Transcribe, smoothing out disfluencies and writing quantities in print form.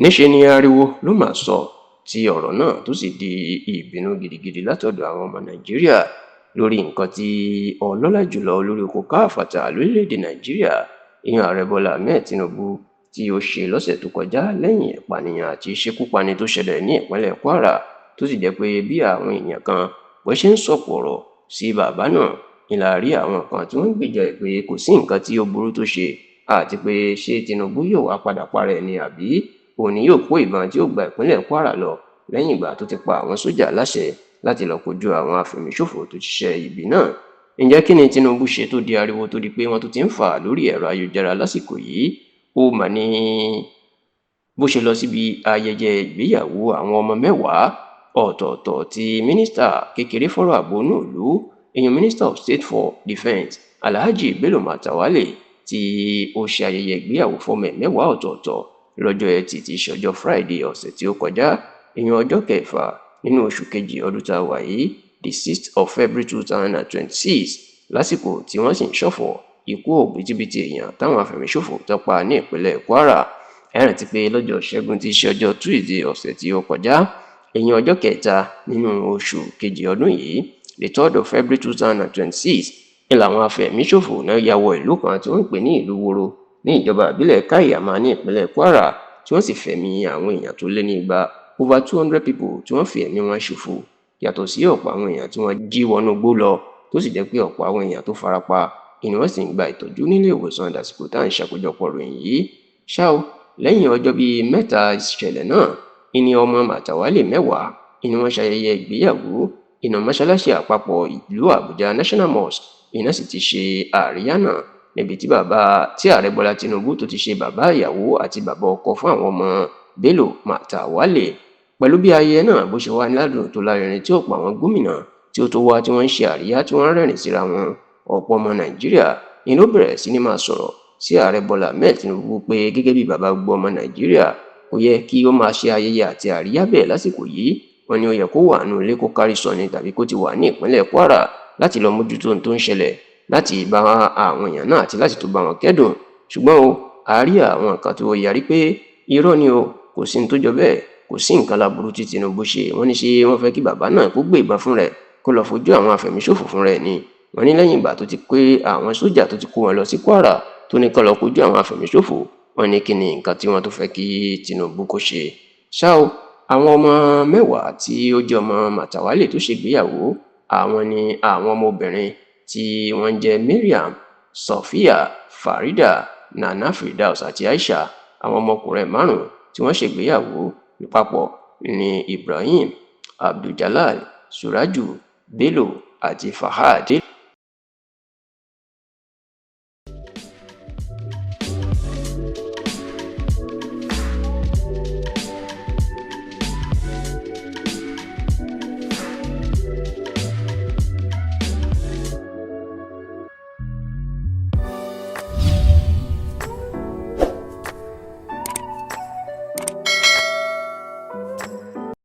Níṣe ni ariwo ló máa sọ tí ọ̀rọ̀ náà tó sì di ìbínú gidigidi látọ̀dọ̀ àwọn ọmọ Nàìjíríà lórí nǹkan tí ọlọ́lá jùlọ olórí oko káfàtà lórílẹ̀‐èdè Nàìjíríà, ìyẹn Ààrẹ Bọ́lá Ahmed Tinubu, tí ó ṣe lọ́sẹ̀ tó kọjá lẹ́yìn ìpànìyàn àti ìṣekúpani tó ṣẹlẹ̀ ní ìpínlẹ̀ Kwara, tó sì jẹ́ pé bí àwọn èèyàn kan bó ṣe ń sọ̀kò ọ̀rọ̀ sí bàbá náà ni la rí àwọn kan tí wọ́n ń gbèjà ẹ̀ pé kò sí nǹkan tí ó burú tó ṣe, àti pé ṣé Tinubu yóò wá padà parẹ́ ni àbí òun ni yóò kó ìbọn tí ó gba ìpínlẹ̀ Kwara lọ lẹ́yìn ìgbà tó ti pa àwọn sójà láṣẹ láti lọ kojú àwọn afẹ̀míṣòfò tó ṣiṣẹ́ ibi náà. Ǹjẹ́ kí ni Tinubu ṣe tó di ariwo tó di pé wọ́n tún ti ń fà lórí ẹ̀rọ ayélujára lásìkò yìí? Ó mà ní bó ṣe lọ síbi ayẹyẹ ìgbéyàwó àwọn ọmọ 10 ọ̀tọ̀ọ̀tọ̀ tí mínísítà kékeré fọ́rọ̀ ààbò inú ìlú, ìyẹn Minister of State for Defence, Alhaji Bello Matawalle, tí ó ṣe ayẹyẹ ìgbéyàwó fọ́mọ ẹ̀ 10 ọ̀tọ̀ọ̀tọ̀ lọ́jọ́ Ẹtì tí í ṣe ọjọ́ Friday ọ̀sẹ̀ tí ó kọjá, ìyẹn ọjọ́ kẹfà nínú oṣù kejì ọdún tá a wà yìí, the 6th of February 2026, lásìkò tí wọ́n sì ń ṣọ̀fọ̀ ikú òbítíbitì èèyàn táwọn afẹ̀míṣòfò tó pa ní ìpínlẹ̀ Kwara. Ẹ rántí pé lọ́jọ́ Ṣẹ́gun tí í ṣe ọjọ́ Tuesday ọ̀sẹ̀ tí ó kọjá, ìyẹn ọjọ́ kẹta nínú oṣù kejì ọdún yìí, the 3rd of February 2026, ní làwọn afẹ̀míṣòfò náà ya wọ ìlú kan tí wọ́n ń pè ní ìlú Woro ní ìjọba ìbílẹ̀ Kaiama ní ìpínlẹ̀ Kwara, tí wọ́n sì fẹ̀mí àwọn èèyàn tó lé ní 200, over 200 people, tí wọ́n fi ẹ̀mí wọn ṣòfò, yàtọ̀ sí ọ̀pọ̀ àwọn èèyàn tí wọ́n jí wọnú igbó lọ, tó sì jẹ́ pé ọ̀pọ̀ àwọn èèyàn tó farapa ni wọ́n sì ń gba ìtọ́jú nílé ìwòsàn dàsìkò tá à ń ṣàkójọpọ̀ ròyìn yìí. Ṣá o, lẹ́yìn ọjọ́ bíi 3 ìṣẹ̀lẹ̀ náà, ìní ọmọ Matawalle 10 ìní wọ́n ṣayẹyẹ ìgbéyàwó iná mọ́ṣáláṣí àpapọ̀ ìlú Àbújá, National Mosque, iná sì ti ṣe àríyá náà níbi tí bàbá tí Ààrẹ Bọ́lá Tinubu tó ti ṣe bàbá ìyàwó àti bàbá ọkọ fún àwọn ọmọ Bello Matawalle. Pẹ̀lú bí ayẹyẹ náà bó ṣe wá ládùn tó lárinrin, tí ọ̀pọ̀ àwọn gómìnà tí ó tó wá tí wọ́n ń ṣe àríyá, tí wọ́n ń rẹ́rìn síra wọn, ọ̀pọ̀ ọmọ Nàìjíríà ni ló bẹ̀rẹ̀ sí ní máa sọ̀rọ̀ sí Ààrẹ Bọ́lá Ahmed Tinubu pé gẹ́gẹ́ bí bàbá gbogbo ọmọ Nàìjíríà, kò yẹ kí ó máa ṣe ayẹyẹ àti àríyá bẹ́ẹ̀ lásìkò yìí. Wọ́n ní ó yẹ kó wà nínú ilé kó kárí sọ ni, tàbí kó ti wà ní ìpínlẹ̀ Kwara láti lọ mójútó ohun tó ń ṣẹlẹ̀, láti bá àwọn èèyàn náà àti láti tó bá wọn kẹ́dùn. Ṣùgbọ́n o, a rí àwọn kan tó yarí pé irọ́ ni o, kò sí ní tó jọ bẹ́ẹ̀, kò sí nǹkan láburú tí Tinubu ṣe. Wọ́n ní ṣé wọ́n fẹ́ kí bàbá náà kó gbé ìbọn fún rẹ̀ kó lọ fojú àwọn afẹ̀míṣòfò fún rẹ̀ ni? Wọ́n ní lẹ́yìn ìgbà tó ti pé àwọn sójà tó ti kó wọn lọ sí Kwara tó ní kán lọ kojú àwọn afẹ̀míṣòfò, wọ́n ní kí ni nǹkan tí wọ́n tó fẹ́ kí Tinubu kó ṣe? Ṣá o, àwọn ọmọ 10 tí ó jẹ́ ọmọ Matawalle tó ṣègbéyàwó, àwọn ni àwọn ọmọbìnrin tí wọ́n ń jẹ́ Mariam, Sophia, Farida, Nana Firdaus àti Aisha. Àwọn ọmọkùnrin 5 tí wọ́n ṣègbéyàwó papọ̀ ní Ibrahim, Abduljalal, Suraju, Bello àti Fahad.